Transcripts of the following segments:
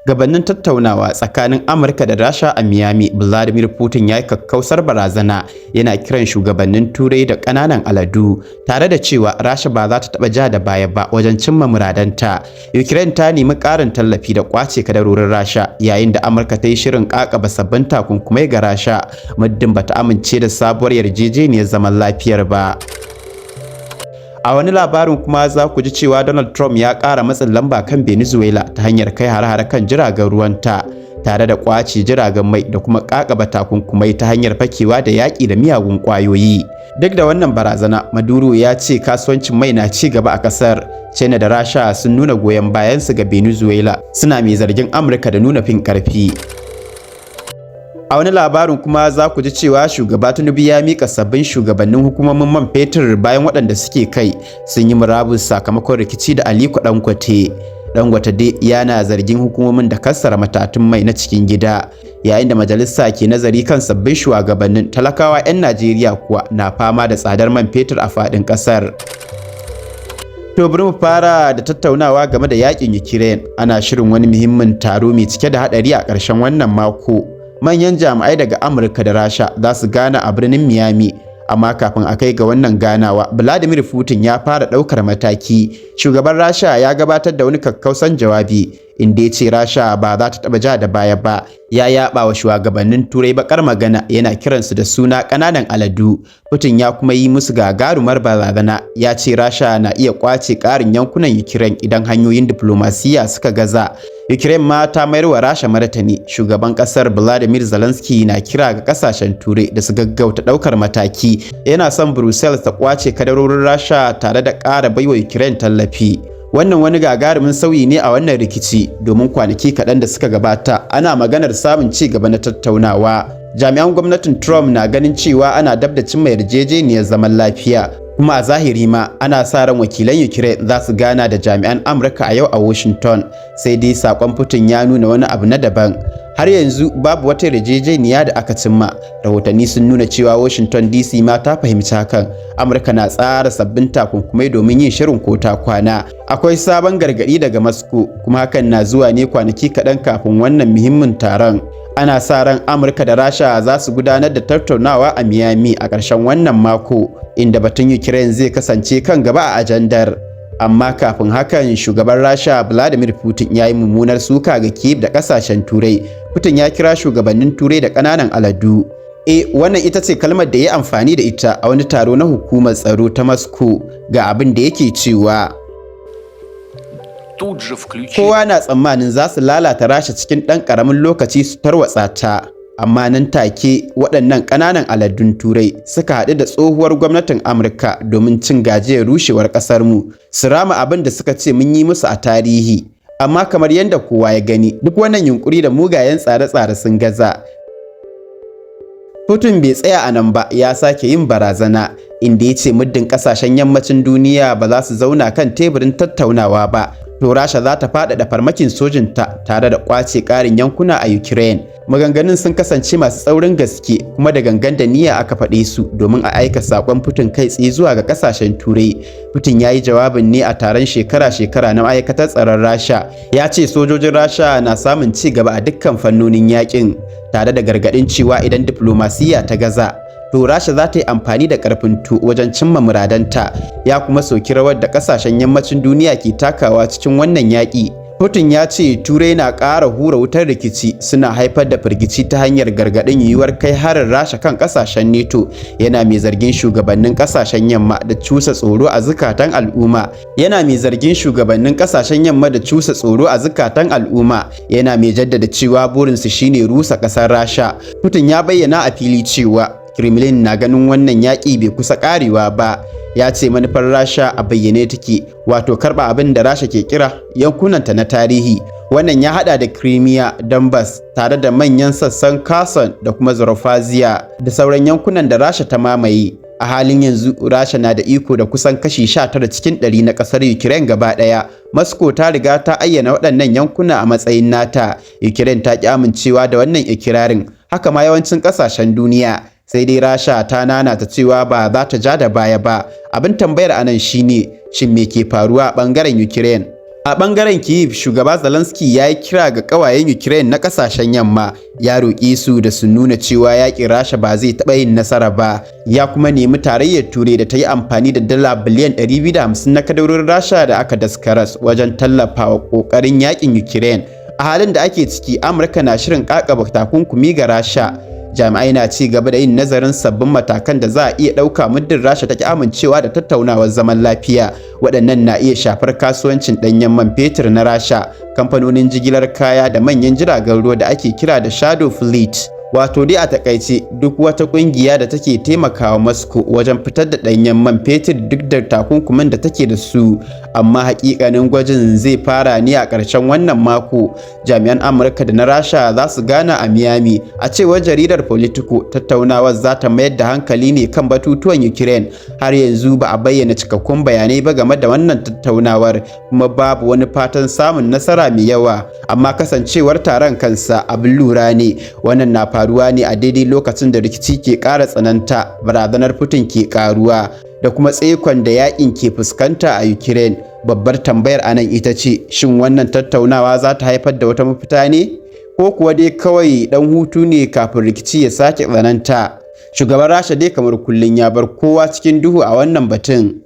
Gabanin tattaunawa tsakanin Amurka da Rasha a Miami, Vladimir Putin ya yi kakkausar barazana, yana kiran shugabannin Turai da ƙananan aladu, tare da cewa Rasha ba za ta taɓa ja da baya ba wajen cimma muradanta. Ukraine ta nemi ƙarin tallafi da ƙwace kadarorin Rasha, yayin da Amurka ta yi shirin ƙaƙaba sabbin takunkumai ga Rasha, muddin bata amince da sabuwar yarjejeniyar zaman lafiyar ba. A wani labarin kuma, za ku ji cewa Donald Trump ya ƙara matsin lamba kan Venezuela ta hanyar kai hare-hare kan jiragen ruwanta, tare da ƙwace jiragen mai da kuma ƙaƙaba takunkumai ta hanyar fakewa da yaƙi da miyagun ƙwayoyi. Duk da wannan barazana, Maduro ya ce kasuwancin mai na ci gaba a ƙasar. China da Rasha sun nuna goyon bayansu ga Venezuela, suna mai zargin Amurka da nuna fin ƙarfi. A wani labarin kuma, za ku ji cewa Shugaba Tinubu ya mika sabbin shugabannin hukumomin man fetur bayan waɗanda suke kai sun yi murabus sakamakon rikici da Aliko Dangote. Dangote dai yana zargin hukumomin da kassara matatun mai na cikin gida. Yayin da majalisa ke nazari kan sabbin shugabannin, talakawa 'yan Najeriya kuwa na fama da tsadar man fetur a faɗin ƙasar. To, bari mu fara da tattaunawa game da yakin Ukraine. Ana shirin wani muhimmin taro mai cike da haɗari a ƙarshen wannan mako. Manyan jami'ai daga Amurka da Rasha za su gana a birnin Miami. Amma kafin a kai ga wannan ganawa, Vladimir Putin ya fara ɗaukar mataki. Shugaban Rasha ya gabatar da wani kakkausan jawabi inda ya ce Rasha ba za ta taɓa ja da baya ba. Ya yaba wa shugabannin Turai bakar magana, yana kiransu da suna ƙananan aladu. Putin ya kuma yi musu gagarumar barazana, ya ce Rasha na iya kwace ƙarin yankunan Ukraine idan hanyoyin diplomasiya suka gaza. Ukraine ma ta mayar wa Rasha martani. Shugaban kasar Vladimir Zelensky na kira ga kasashen Turai da su gaggauta ɗaukar mataki. Yana son Brussels ta kwace kadarorin Rasha tare da ƙara baiwa Ukraine tallafi. Wannan wani gagarumin sauyi ne a wannan rikici, domin kwanaki kaɗan da suka gabata ana maganar samun ci gaba na tattaunawa. Jami'an gwamnatin Trump na ganin cewa ana dab da cimma yarjejeniyar zaman lafiya. Kuma a zahiri ma ana sa ran wakilan Ukraine za su gana da jami'an Amurka a yau a Washington. Sai dai sakon Putin ya nuna wani abu na daban. Har yanzu babu wata yarjejeniya da aka cimma. Rahotanni sun nuna cewa Washington DC ma ta fahimci hakan. Amurka na tsara sabbin takunkumai domin yin shirin kota kwana. Akwai sabon gargaɗi daga Moscow, kuma hakan na zuwa ne kwanaki kaɗan kafin wannan muhimmin taron. Ana sa ran Amurka da Rasha za su gudanar da tattaunawa a Miami a ƙarshen wannan mako, inda batun Ukraine zai kasance kan gaba a ajandar. Amma kafin hakan, shugaban Rasha Vladimir Putin ya yi mummunar suka ga Kiev da ƙasashen Turai. Putin ya kira shugabannin Turai da ƙananan aladu. E, wannan ita ce kalmar da ya amfani da ita a wani taro na hukumar tsaro ta Moscow. Ga abin da yake cewa: Тут же включили "Kowa na tsammanin za su lalata Rasha cikin ɗan ƙaramin lokaci su tarwatsa ta. Amma nan take waɗannan ƙananan aladun Turai suka haɗu da tsohuwar gwamnatin Amurka domin cin gajiyar rushewar ƙasarmu, su rama abin da suka ce mun yi musu a tarihi. Amma kamar yadda kowa ya gani, duk wannan yunkuri da mugayen tsare-tsare sun gaza." Putin bai tsaya a nan ba, ya sake yin barazana inda ya ce muddin ƙasashen yammacin duniya ba za su zauna kan teburin tattaunawa ba, to Rasha za ta faɗaɗa farmakin sojinta tare da ƙwace ƙarin yankuna a Ukraine. Maganganun sun kasance masu tsaurin gaske, kuma da gangan da niyya aka faɗe su domin a aika saƙon Putin kai tsaye zuwa ga ƙasashen Turai. Putin ya yi jawabin ne a taron shekara-shekara na ma'aikatar tsaron Rasha. Ya ce sojojin Rasha na samun ci gaba a dukkan fannonin yakin, tare da gargaɗin cewa idan diflomasiyya ta gaza, to Rasha za ta yi amfani da ƙarfin tuwo wajen cimma muradanta. Ya kuma soki rawar da ƙasashen yammacin duniya ke takawa cikin wannan yaƙi. Putin ya ce Turai na ƙara hura wutar rikici, suna haifar da firgici ta hanyar gargaɗin yiwuwar kai harin Rasha kan ƙasashen NATO. Yana mai zargin shugabannin ƙasashen yamma da cusa tsoro a zukatan al'umma. Yana mai zargin shugabannin ƙasashen yamma da cusa tsoro a zukatan al'umma. Yana mai jaddada cewa burinsu shine rusa ƙasar Rasha. Putin ya bayyana a fili cewa Kremlin na ganin wannan yaƙi bai kusa ƙarewa ba. Ya ce manufar Rasha a bayyane take, wato karɓa abin da Rasha ke kira yankunanta na tarihi. Wannan ya hada da Crimea, Donbass, tare da manyan sassan Kherson da kuma Zaporizhia da sauran yankunan da Rasha ta mamaye. A halin yanzu Rasha na da iko da kusan kashi 19 cikin 100 na ƙasar Ukraine gaba ɗaya. Moscow ta riga ta ayyana waɗannan yankuna a matsayin nata. Ukraine ta ƙi amincewa da wannan ikirarin, haka ma yawancin ƙasashen duniya. Sai dai Rasha ta nanata cewa ba za ta ja da baya ba. Abin tambayar anan shine, shin me ke faruwa a ɓangaren Ukraine? A ɓangaren Kyiv, shugaba Zelensky ya yi kira ga ƙawayen Ukraine na ƙasashen yamma, ya roƙi su da su nuna cewa yaƙin Rasha ba zai taɓa yin nasara ba, ya kuma nemi Tarayyar Turai da ta yi amfani da dala biliyan 250 na kadarorin Rasha da aka daskaras wajen tallafawa ƙoƙarin yaƙin Ukraine. A halin da ake ciki, Amurka na shirin ƙaƙaba takunkumi ga Rasha. Jami'ai na ci gaba da yin nazarin sabbin matakan da za a iya ɗauka muddin Rasha ta ki amincewa da tattaunawar zaman lafiya. Waɗannan na iya shafar kasuwancin ɗanyen man fetur na Rasha, kamfanonin jigilar kaya da manyan jiragen ruwa da ake kira da shadow fleet. Wato dai a takaice, duk wata ƙungiya da take taimakawa Moscow wajen fitar da ɗanyen man fetur duk da takunkumin da take da su. Amma hakikanin gwajin zai fara ne a ƙarshen wannan mako. Jami'an Amurka da na Rasha za su gana a Miami. A cewar jaridar Politico, tattaunawar za ta mayar da hankali ne kan batutuwan Ukraine. Har yanzu ba a bayyana cikakkun bayanai ba game da wannan tattaunawar, kuma babu wani fatan samun nasara mai yawa. Amma kasancewar taron kansa abin lura ne. Wannan na faruwa ne a daidai lokacin da rikici ke ƙara tsananta, barazanar Putin ke ƙaruwa, da kuma tsaikon da yakin ke fuskanta a Ukraine. Babbar tambayar anan ita ce, shin wannan tattaunawa za ta haifar da wata mafita ne? Ko kuwa dai kawai ɗan hutu ne kafin rikici ya sake tsananta? Shugaban Rasha dai kamar kullum ya bar kowa cikin duhu a wannan batun.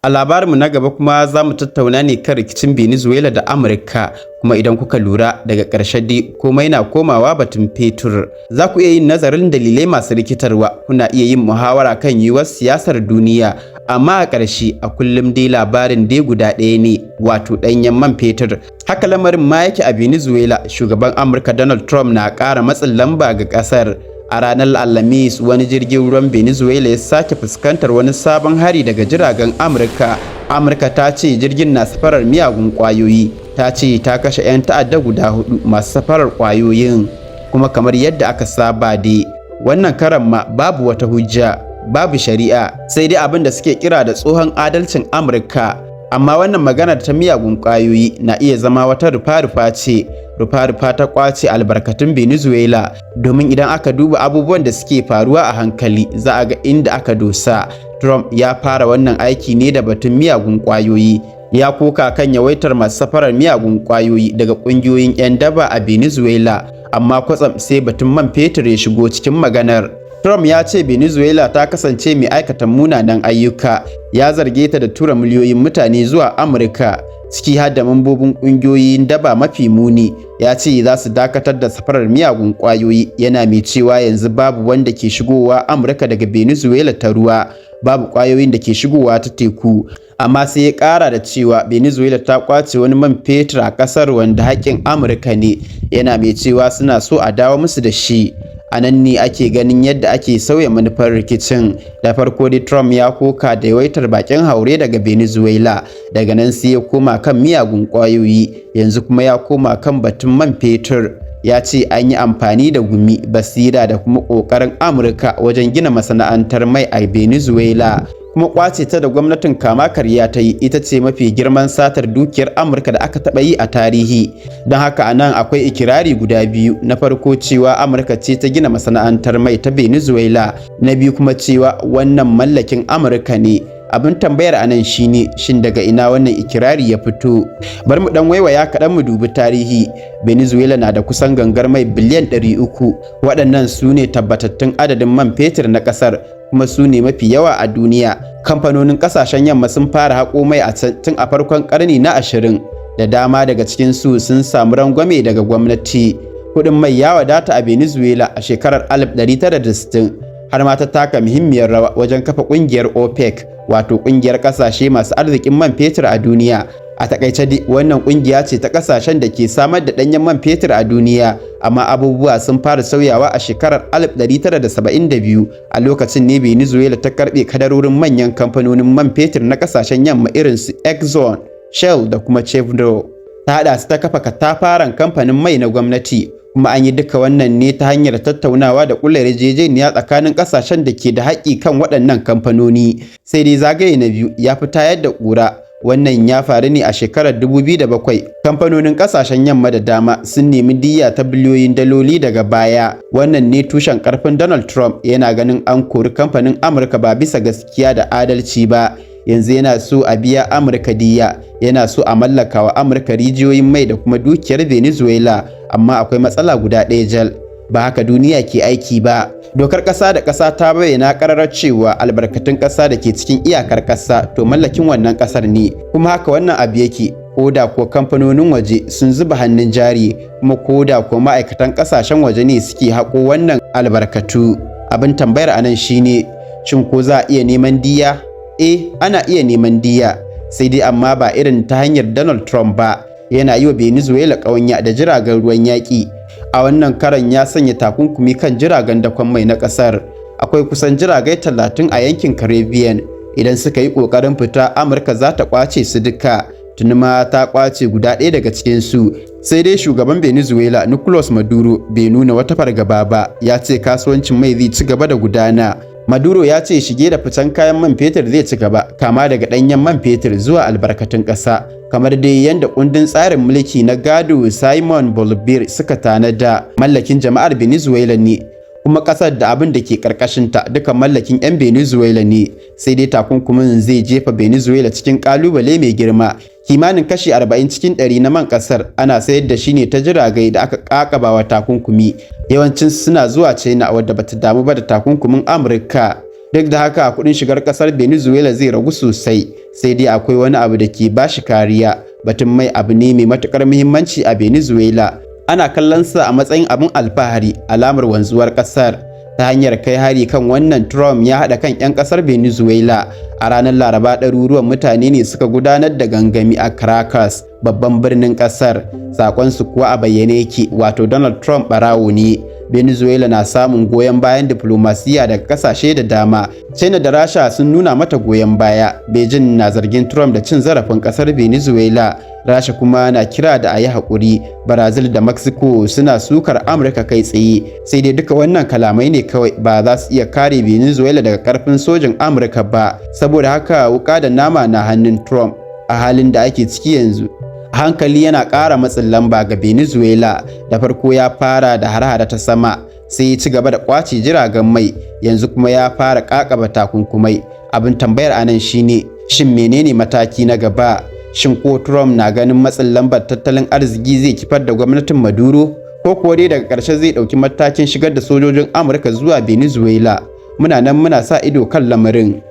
A labarinmu na gaba kuma, za mu tattauna ne kan rikicin Venezuela da Amurka. Kuma idan kuka lura, daga ƙarshe dai komai na komawa batun fetur. Za ku iya yin nazarin dalilai masu rikitarwa, kuna iya yin muhawara kan yiwuwar siyasar duniya, amma a ƙarshe a kullum dai labarin dai guda ɗaya ne, wato ɗanyen man fetur. Haka lamarin ma yake a Venezuela. Shugaban Amurka Donald Trump na ƙara matsin lamba ga ƙasar. A ranar Alhamis, wani jirgin ruwan Venezuela ya sake fuskantar wani sabon hari daga jiragen Amurka. Amurka ta ce jirgin na safarar miyagun kwayoyi. Ta ce ta kashe 'yan ta'adda guda hudu masu safarar kwayoyin. Kuma kamar yadda aka saba dai, wannan karan ma babu wata hujja, babu shari'a, sai dai abin da suke kira da tsohon adalcin Amurka. Amma wannan maganar ta miyagun kwayoyi na iya zama wata rufa-rufa ce, rufa-rufa ta kwace albarkatun Venezuela, domin idan aka duba abubuwan da suke faruwa a hankali, za a ga inda aka dosa. Trump ya fara wannan aiki ne da batun miyagun kwayoyi. Ya koka kan yawaitar masu safarar miyagun kwayoyi daga kungiyoyin 'yan daba a Venezuela, amma kwatsam sai batun man fetur ya shigo cikin maganar. Trump ya ce Venezuela ta kasance mai aikata munanan ayyuka, ya zarge ta da tura miliyoyin mutane zuwa Amurka, ciki har da mambobin ƙungiyoyin daba mafi muni. Ya ce za su dakatar da safarar miyagun ƙwayoyi, yana mai cewa yanzu babu wanda ke shigowa Amurka daga Venezuela ta ruwa, babu ƙwayoyin da ke shigowa ta teku. Amma sai ya ƙara da cewa Venezuela ta ƙwace wani man fetur a ƙasar wanda haƙƙin Amurka ne, yana mai cewa suna so a dawo musu da shi. A nan ne ake ganin yadda ake sauya manufar rikicin. Da farko dai Trump ya koka da yawaitar bakin haure daga Venezuela, daga nan sai ya koma kan miyagun kwayoyi, yanzu kuma ya koma kan batun man fetur. Ya ce an yi amfani da gumi, basira da kuma ƙoƙarin Amurka wajen gina masana'antar mai a Venezuela, kuma kwace ta da gwamnatin kama karya ta yi ita ce mafi girman satar dukiyar Amurka da aka taɓa yi a tarihi. Don haka a nan akwai ikirari guda biyu: na farko cewa Amurka ce ta gina masana'antar mai ta Venezuela, na biyu kuma cewa wannan mallakin Amurka ne. Abin tambayar a nan shine, shin daga ina wannan ikirari ya fito? Bari mu dan waiwaya kaɗan mu dubi tarihi. Venezuela na da kusan gangar mai biliyan 300. Waɗannan su ne tabbatattun adadin man fetur na ƙasar, kuma su ne mafi yawa a duniya. Kamfanonin ƙasashen yamma sun fara haƙo mai a tun a farkon ƙarni na 20. Da dama daga cikin su sun samu rangwame daga gwamnati. Kuɗin mai ya wadata a Venezuela a shekarar 1960, har ma ta taka muhimmiyar rawa wajen kafa ƙungiyar OPEC, wato ƙungiyar ƙasashe masu arzikin man fetur a duniya. A takaice dai, wannan kungiya ce ta kasashen da ke samar da ɗanyen man fetur a duniya. Amma abubuwa sun fara sauyawa a shekarar 1972. A lokacin ne Venezuela ta karbe kadarorin manyan kamfanonin man fetur na kasashen yamma irin su Exxon, Shell da kuma Chevron. Ta haɗa su ta kafa katafaren kamfanin mai na gwamnati. Kuma an yi duka wannan ne ta hanyar tattaunawa da ƙulla yarjejeniya tsakanin ƙasashen da ke da haƙƙi kan waɗannan kamfanoni. Sai dai zagaye na biyu ya fi tayar da ƙura. Wannan ya faru ne a shekarar 2007. Kamfanonin kasashen yamma da dama sun nemi diyya ta biliyoyin daloli daga baya. Wannan ne tushen karfin Donald Trump. Yana ganin an kori kamfanin Amurka ba bisa gaskiya da adalci ba. Yanzu yana so a biya Amurka diya, yana so a mallaka wa Amurka rijiyoyin mai da kuma dukiyar Venezuela, amma akwai matsala guda ɗaya jal: ba haka duniya ke aiki ba. Dokar ƙasa da ƙasa ta bayyana ƙararar cewa albarkatun ƙasa da ke cikin iyakar ƙasa to mallakin wannan ƙasar ne. Kuma haka wannan abu yake ko da kuwa kamfanonin waje sun zuba hannun jari, kuma ko da kuwa ma'aikatan ƙasashen waje ne suke haƙo wannan albarkatu. Abin tambayar anan shine, shin ko za a iya neman diya? Eh, ana iya neman diya, sai dai amma ba irin ta hanyar Donald Trump ba. Yana yi wa Venezuela ƙawanya da jiragen ruwan yaƙi. A wannan karan ya sanya takunkumi kan jiragen dakon mai na ƙasar. Akwai kusan jiragai 30 a yankin Caribbean. Idan suka yi ƙoƙarin fita, Amurka za ta ƙwace su duka. Tuni ma ta ƙwace guda ɗaya daga cikinsu. Sai dai shugaban Venezuela Nicolas Maduro bai nuna wata fargaba ba, ya ce kasuwancin mai zai ci gaba da gudana. Maduro ya ce shige da ficen kayan man fetur zai ci gaba, kama daga ɗanyen man fetur zuwa albarkatun ƙasa, kamar dai yadda kundin tsarin mulki na gado Simon Bolivar suka tanada. Mallakin jama'ar Venezuela ne, kuma ƙasar da abin da ke ƙarƙashinta duka mallakin 'yan Venezuela ne. Sai dai takunkumin zai jefa Venezuela cikin ƙalubale mai girma. Kimanin kashi 40 cikin 100 na man ƙasar ana sayar da shi ne ta jiragai da aka ƙaƙabawa takunkumi. Yawancin suna zuwa China, wadda bata damu ba da takunkumin Amurka. Duk da haka, kuɗin shigar ƙasar Venezuela zai ragu sosai. Sai dai akwai wani abu da ke bashi kariya: batun mai abu ne mai matuƙar muhimmanci a Venezuela. Ana kallon sa a matsayin abin alfahari, alamar wanzuwar ƙasar. Ta hanyar kai hari kan wannan, Trump ya haɗa kan 'yan ƙasar Venezuela. A ranar Laraba, ɗaruruwan mutane ne suka gudanar da gangami a Caracas, babban birnin ƙasar. Sakonsu kuwa a bayyane yake, wato Donald Trump ɓarawo ne. Venezuela na samun goyon bayan diplomasiya daga kasashe da dama. China da Rasha sun nuna mata goyon baya. Beijing na zargin Trump da cin zarafin kasar Venezuela. Rasha kuma na kira da a yi haƙuri. Brazil da Mexico suna sukar Amurka kai tsaye. Sai dai duka wannan kalamai ne kawai, ba za su iya kare Venezuela daga karfin sojin Amurka ba. Saboda haka wuka da nama na hannun Trump a halin da ake ciki yanzu. A hankali yana ƙara matsin lamba ga Venezuela. Da farko ya fara da har-hare ta sama, sai ya ci gaba da ƙwace jiragen mai, yanzu kuma ya fara ƙaƙaba takunkumai. Abin tambayar anan shine, shin menene mataki na gaba? Shin ko Trump na ganin matsin lambar tattalin arziki zai kifar da gwamnatin Maduro, ko kuwa dai daga ƙarshe zai ɗauki matakin shigar da sojojin Amurka zuwa Venezuela? Muna nan muna sa ido kan lamarin.